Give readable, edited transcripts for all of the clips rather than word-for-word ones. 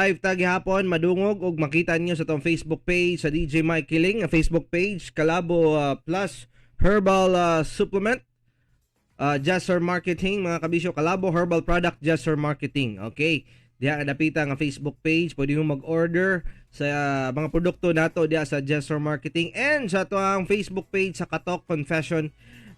Live ta gihapon, madungog og makita niyo sa atong Facebook page sa DJ Mike Kiling, ang Facebook page Kalabo Plus Herbal Supplement. Jasser Marketing, mga kabisyo, Kalabo Herbal Product Jasser Marketing. Okay. Diha ka dapita nga Facebook page, pwede mo mag-order sa mga produkto nato diha sa Jasser Marketing and sa ato ang Facebook page sa Katok Confession.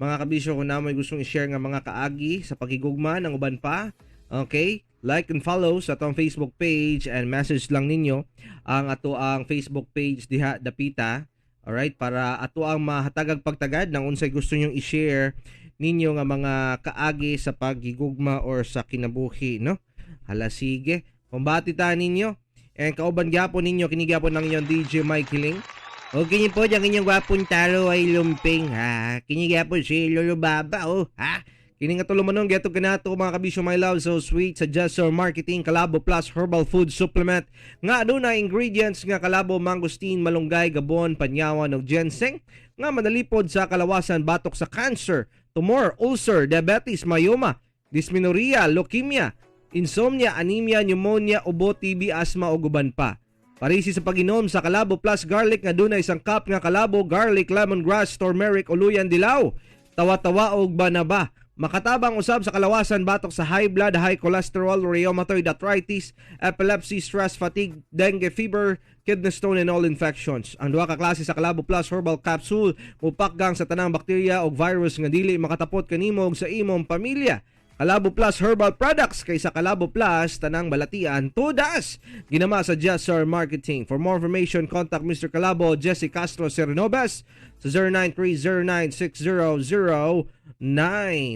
Mga kabisyo, kung namoy gustong i-share nga mga kaagi sa pagigugma ng uban pa, okay? Like and follow sa atong Facebook page and message lang ninyo ang ato ang Facebook page diha dapita. Alright, para ato ang mahatagag pagtagad ng unsay gusto ninyong i-share ninyo nga mga kaagi sa paghigugma or sa kinabuhi, no? Hala sige, kumbati ta ninyo. And kauban gyapon ninyo kini gyapon ang inyong DJ Mike Hiling. O kini po ang inyong gwapong talo ay lumping ha. Kini gyapon si Lolo Baba, oh ha. Kini nga tulumanon gihatod kanato, mga kabisyo, my love so sweet, sa Just Marketing Kalabo Plus Herbal Food Supplement nga aduna ingredients nga kalabo, mangosteen, malunggay, gabon, panyawan ug ginseng nga manalipod sa kalawasan batok sa cancer, tumor, ulcer, diabetes, myoma, dysmenorrhea, leukemia, insomnia, anemia, pneumonia, ubo, TB, asthma ug uban pa. Parisi sa pag-inom sa Kalabo Plus Garlic nga dunay isang cup nga kalabo, garlic, lemongrass, turmeric, uluyan dilaw, tawa-tawa ug banaba. Makatabang usab sa kalawasan batok sa high blood, high cholesterol, rheumatoid arthritis, epilepsy, stress, fatigue, dengue fever, kidney stone and all infections. Ang duha ka klase sa Kalabo Plus Herbal Capsule mupakgang sa tanang bakterya ug virus nga dili makatapot kanimo ug sa imong pamilya. Kalabo Plus Herbal Products, kaysa Kalabo Plus tanang balatian tudas. Ginama sa Jessar Marketing. For more information, contact Mr. Kalabo Jesse Castro Serenobes sa 0930960009.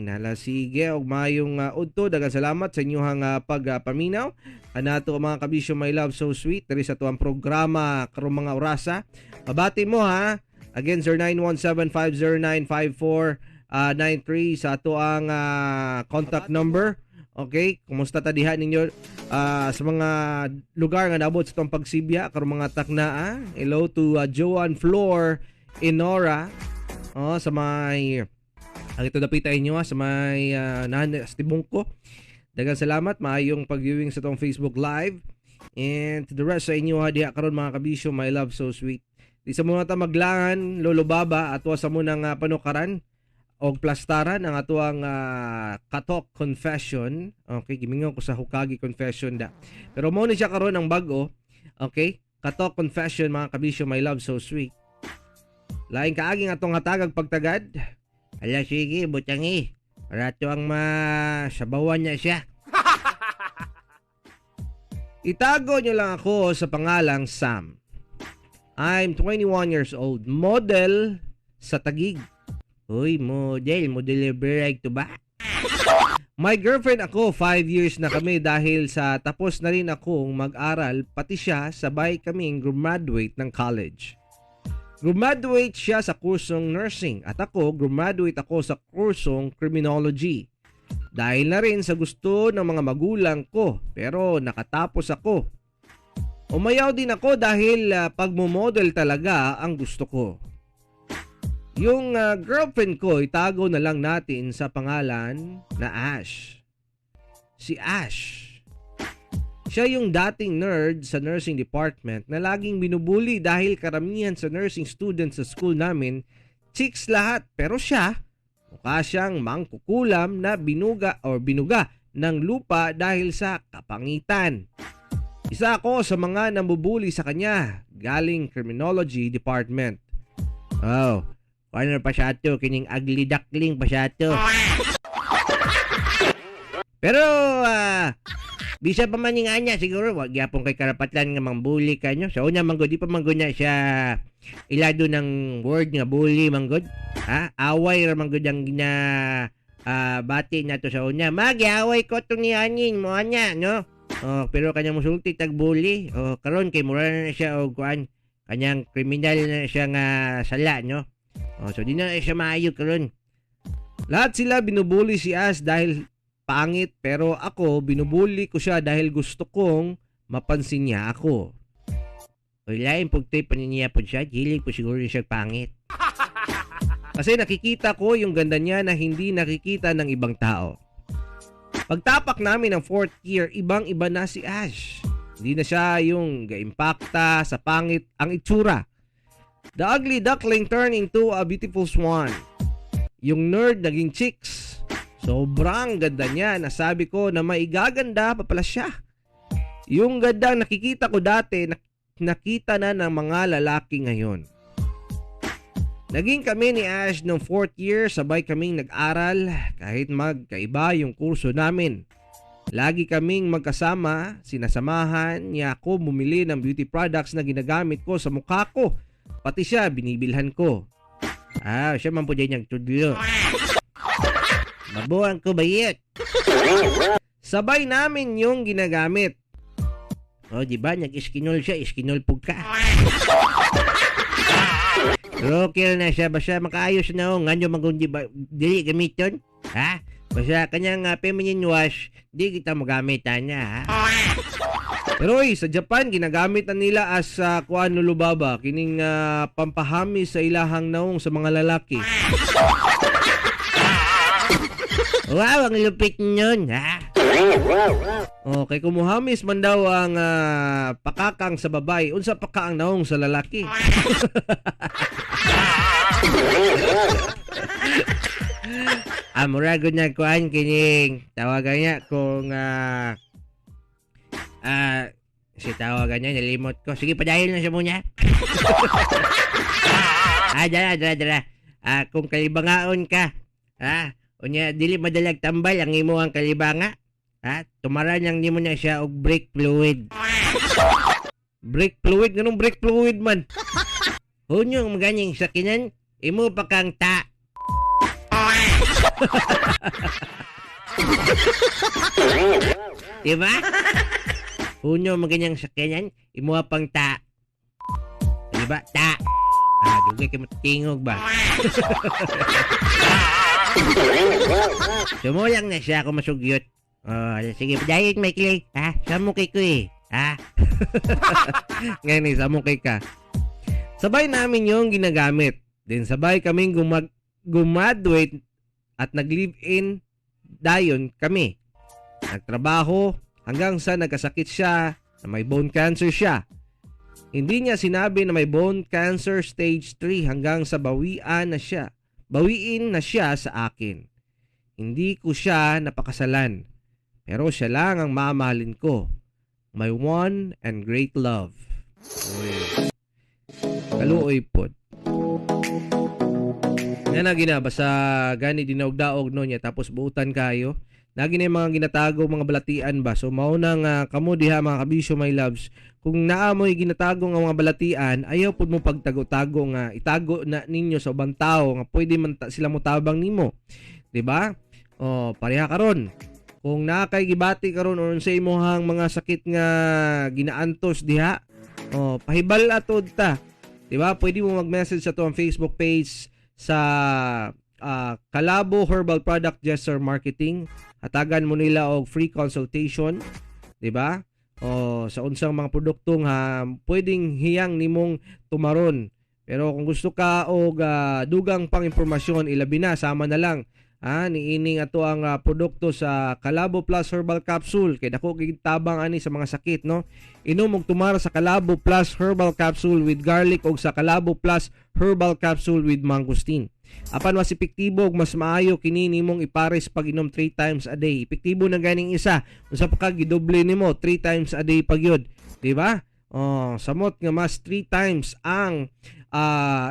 Hala sige, og maayong udto, daghang salamat sa inyong pagpaminaw. Kanato, mga kabisyo, my love so sweet, diri sa atuang programa karong mga orasa. Mabati mo ha. Again, 0917-509-54 93 sa ato ang contact number. Okay, kumusta ta diha ninyo sa mga lugar nga naabot sa atong pagsibya karong mga taknaa? Hello to Joan Flor Inora. Oh, sa may ang ito dapita inyo sa may nahan sa Tibungko. Daghang salamat, maayong pag-viewing sa atong Facebook Live. And to the rest sa inyo ha diha karon, mga kabisyo, my love so sweet. Di sa muna ta maglangan, Lolo Baba, atwa sa munang panukaran og plastaran ang atuang Katok Confession. Okay, gimingaw ko sa Hukagi Confession da. Pero mo ni siya karon ang bag-o. Okay? Katok Confession, mga kabisyo, my love so sweet. Laing kaaging atong hatagag pagtagad. Ala sige, butangi. Para ato ang masabawan niya siya. Itago niyo lang ako sa pangalang Sam. I'm 21 years old. Model sa Taguig. Uy, model, model break to ba? My girlfriend ako, 5 years na kami dahil sa tapos na rin akong mag-aral, pati siya, sabay kaming graduate ng college. Graduate siya sa kursong nursing at ako, graduate ako sa kursong criminology. Dahil na rin sa gusto ng mga magulang ko, pero nakatapos ako. Umayaw din ako dahil pagmumodel talaga ang gusto ko. Yung girlfriend ko, itago na lang natin sa pangalan na Ash. Si Ash. Siya yung dating nerd sa nursing department na laging binubuli dahil karamihan sa nursing students sa school namin, chicks lahat. Pero siya, mukha siyang mangkukulam na binuga or binuga ng lupa dahil sa kapangitan. Isa ako sa mga nambubuli sa kanya galing criminology department. Oh, ano pa siya to? Kining ugly duckling pa siya to. Pero, bisa pa man yung anya, siguro, wag yapon kay karapatan nga mangbuli ka nyo. Sa una, manggod, di pa manggod na siya ilado ng word nga bully, manggod. Ha? Away ra manggod ang gina bati na to sa una. Magiaway ko itong ni anin mo anya, no? Oh, pero kanyang musulti tag bully. Oh, karon kay mura na siya og kuan, kanyang kriminal na siya nga sala, no? Oh, so di na siya maayo karon. Lahat sila binubuli si Ash dahil pangit, pero ako binubuli ko siya dahil gusto kong mapansin niya ako. Oy, lain pug trip pa niya po siya, hilig po siguro siya pangit. Kasi nakikita ko yung ganda niya na hindi nakikita ng ibang tao. Pagtapak namin ng fourth year, ibang-iba na si Ash. Hindi na siya yung gaimpakta sa pangit ang itsura. The ugly duckling turned into a beautiful swan. Yung nerd naging chicks. Sobrang ganda niya. Nasabi ko na maigaganda pa pala siya. Yung ganda nakikita ko dati, nakita na ng mga lalaki ngayon. Naging kami ni Ash nung fourth year, sabay kaming nag-aral kahit magkaiba yung kurso namin. Lagi kaming magkasama, sinasamahan niya ako bumili ng beauty products na ginagamit ko sa mukha ko. Pati siya, binibilhan ko. Ah, siya man po dyan yung tudlo. Mabuang ko bayit. Sabay namin yung ginagamit. O, di ba? Nag-iskinol siya, iskinol pug ka. Rokel na siya, basta makaayos na o. Ngano magundi ba, dili gamiton? Ha? Basta kanyang feminine wash, di kita magamit niya, ha? Pero oy, sa Japan ginagamit na nila as kuan lubaba kining pampahami sa ilahang naong sa mga lalaki. Wow, ang lupit nun, ha? Okay, kumuhamis man daw ang pakakang sa babae, unsa pa ka ang naong sa lalaki? Ah, mura gud na kuan kining tawagan niya kung si tawagan niya, nalimot ko. Sige, padayon lang siya muna. Ah, dala, dala, dala. Ah, kung kalibangaon ka, ha? Unya dili madalag tambal ang imo ang kalibanga. Ha? Tumaran lang nimo na siya og brake fluid. Brake fluid? Nganong brake fluid man? Hunyo maganing sakinan, imo pa kang ta. Diba? Hunyo maganyang sakyanan, imo pang ta. Diba? Ta. Ah, dugay kay matingog ba? Sumulang na siya kung masugyot. Oh, sige, dahil may clay. Ha? Samo kay ko eh. Ha? Ngayon eh, samo kay ka. Sabay namin yung ginagamit. Then sabay kaming gumaduate at nag-live-in dayon kami. Nagtrabaho hanggang sa nagkasakit siya na may bone cancer siya. Hindi niya sinabi na may bone cancer stage 3 hanggang sa bawian na siya. Bawiin na siya sa akin. Hindi ko siya napakasalan. Pero siya lang ang mamahalin ko. My one and great love. Uy. Kaluoy pod. Nga na gina, basta gani dinaog-daog no niya tapos buutan kayo. Nagi na yung mga ginatago mga balatian ba. So mao na nga kamo diha mga kabisyo my loves, kung naamoy ginatago nga mga balatian, ayaw pud mo pagtago-tago nga itago na ninyo sa ubang tao nga pwede man sila motabang nimo. Di ba? O pareha karon. Kung naa kay gibati karon or sa imong mga sakit nga ginaantos diha, o pahibal atod ta. Di ba? Pwede mo mag-message sa to ang Facebook page sa Kalabo Herbal Product Gesture Marketing. Hatagan mo nila og free consultation, di ba? O sa unsang mga produkto nga pwedeng hiyang nimong tumaron. Pero kung gusto ka og dugang pang impormasyon, ilabi na sama na lang niining ato ang produkto sa Kalabo Plus Herbal Capsule kay dako kay tabang ani sa mga sakit, no? Inom og tumara sa Kalabo Plus Herbal Capsule with garlic og sa Kalabo Plus Herbal Capsule with mangosteen. Apan mas epektibo ug mas maayo kini nimong ipares pag inom 3 times a day. Epektibo na ganing isa. Unsa pa ka gidoble nimo 3 times a day pag yun, di ba? Oh, samot nga mas 3 times ang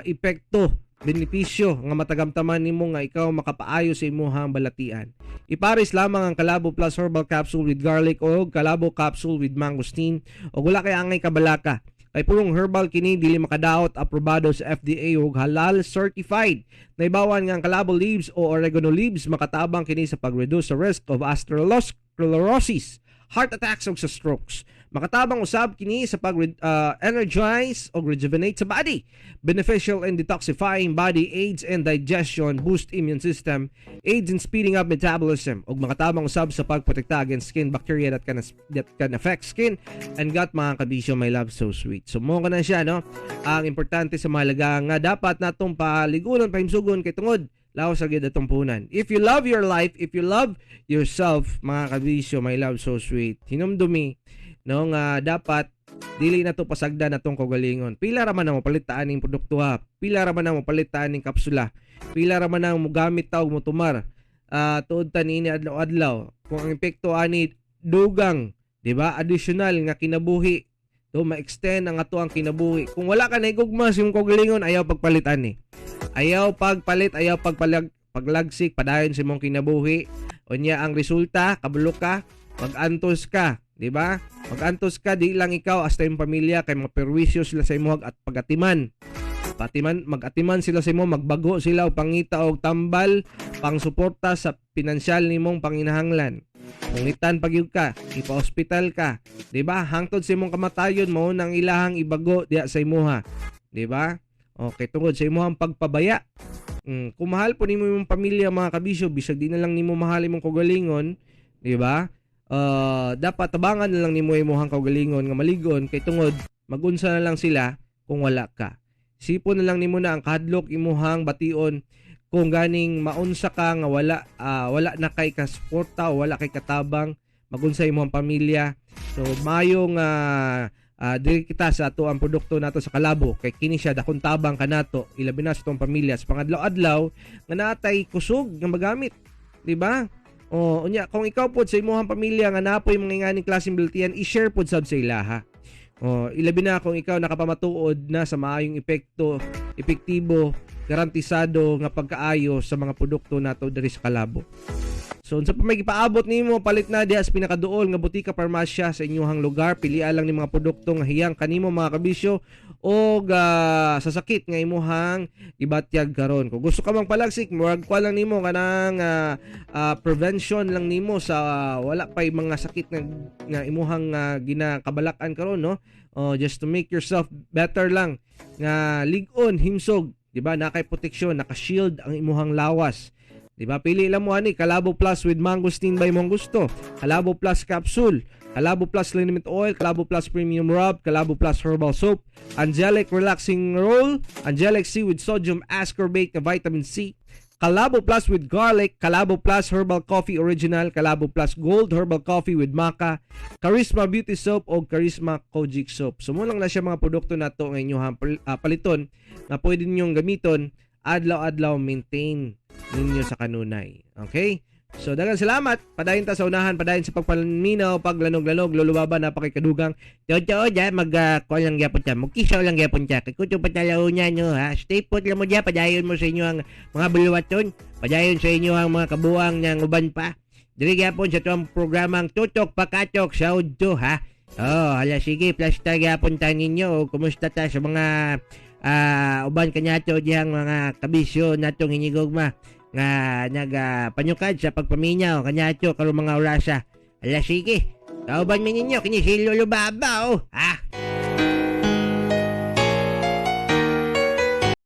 epekto, benepisyo nga matagamtaman nimo nga ikaw makapaayo sa imuhang balatian. Ipares lamang ang Kalabo Plus Herbal Capsule with garlic o Kalabo Capsule with mangosteen o wala kay angay kabalaka. Kay purong herbal kini dili makadaot, aprobado sa FDA ug halal certified. Naibawan nga ang Kalabo leaves o oregano leaves makatabang kini sa pag-reduce sa risk of atherosclerosis, heart attacks ug sa strokes. Makatabang usab kini sa pag-energize o rejuvenate sa body. Beneficial in detoxifying body, aids in digestion, boost immune system, aids in speeding up metabolism, ug makatabang usab sa pagprotekta against skin bacteria that can affect skin and gut, mga kabisyo my love so sweet. So mo na siya, no? Ang importante sa mahalaga nga dapat natong paligunon, pahimsugon kay tungod lawas sa gyud atong punan. If you love your life, if you love yourself, mga kabisyo my love so sweet, hinumdumi no, nga dapat dili na to pasagdan atong kaugalingon. Pila ra man ang mopalit ta aning produkto ha. Pila ra man ang mopalit ta aning kapsula. Pila ra man ang mogamit ta og motumar. Tuod ta niini adlaw-adlaw. Kung ang epekto ani dugang, di ba? Additional nga kinabuhi. To ma-extend ang ato ang kinabuhi. Kung wala ka naigugma sa imong kaugalingon, ayaw pagpalit ani. Ayaw pagpalit, ayaw paglagsik, padayon sa imong kinabuhi. Unya ang resulta, kabalo ka, mag-antos ka, di ba? Mag-antos ka, di lang ikaw hasta imong pamilya kay maperwisyo sila sa imong at pagatiman. Patiman, mag-atiman sila sa imo, magbago sila og pangita og tambal pangsuporta sa pinansyal nimong panginahanglan. Pungitan pag ka, ipa-ospital ka, di ba? Hangtod sa imong kamatayon mao nang ilahang ibago diya sa imuha, di ba? Okay, tungod sa imuhang pagpabaya. Kung mahal po nimo imong pamilya, mga kabisyo, bisag di na lang nimo mahal imong kaugalingon, di ba? Dapat tabangan na lang nimo imong kaugalingon nga maligon kay tungod magunsa na lang sila kung wala ka. Sipon na lang nimo na ang kahadlok imuhang bation kung ganing maunsa ka nga wala wala na kay kasuporta o wala kay katabang magunsa imong pamilya. So mayo nga diri kita sa ato ang produkto nato sa Kalabo kay kini siya dakong tabang kanato, ilabi na sa atong pamilya sa pangadlaw-adlaw nga naatay kusog nga magamit, di ba? O unya kung ikaw pod sa imong pamilya nga napoy mga inganing klaseng balatian, i-share pod sab sa ilaha. O ilabi na kung ikaw nakapamatuod na sa maayong epekto, epektibo, garantisado nga pagkaayo sa mga produkto nato diri sa Kalabo. So unsa pa may gipaabot nimo, palit na diha sa pinakaduol nga butika parmasya sa inyong lugar. Pilian lang ni mga produkto nga hiyang kanimo, mga kabisyo, og sa sakit nga imuhang ibatyag karon. Kung gusto ka mang palagsik, murag kwa lang nimo kanang prevention lang nimo sa wala pay mga sakit nga imuhang ginakabalak-an karon, no? Just to make yourself better lang nga lig-on, himsog, di ba? Nakay proteksyon, naka-shield ang imuhang lawas. Di ba? Pili lang mo ani Kalabo Plus with mangosteen ba imong gusto? Kalabo Plus capsule, Kalabo Plus liniment oil, Kalabo Plus premium rub, Kalabo Plus herbal soap, Angelic relaxing roll, Angelic C with sodium ascorbate na vitamin C, Kalabo Plus with garlic, Kalabo Plus herbal coffee original, Kalabo Plus gold herbal coffee with maca, Charisma beauty soap o Charisma kojic soap. So mo lang na siya mga produkto nato nga inyong paliton na pwede ninyong gamiton adlaw-adlaw, maintain ninyo sa kanunay. Okay? So daghang salamat. Padayon ta sa unahan, padayon sa pagpaminaw, paglanog-lanog, lulubaba na pakikadugang. Totoo dya, mag kuha lang gyapon ta, magkisaw lang gyapon ta. Kay kuto patalaw niya no ha. Stay put lang mo dya, padayon mo sa inyo ang mga buluwaton, padayon sa inyo ang mga kabuang ng uban pa. Diri gyapon sa tuwang programang Tutok Pakatok sa Udto ha. Oh, hala sige, plasta gyapon ta ninyo. Kumusta ta sa mga uban kanyato diyang mga kabisyo natong hinigugma nga nagpanyukad sa pagpaminaw kanyato karong mga orasa. Ala sige, kauban mi ninyo kini si Lolo Baba oh. Ha.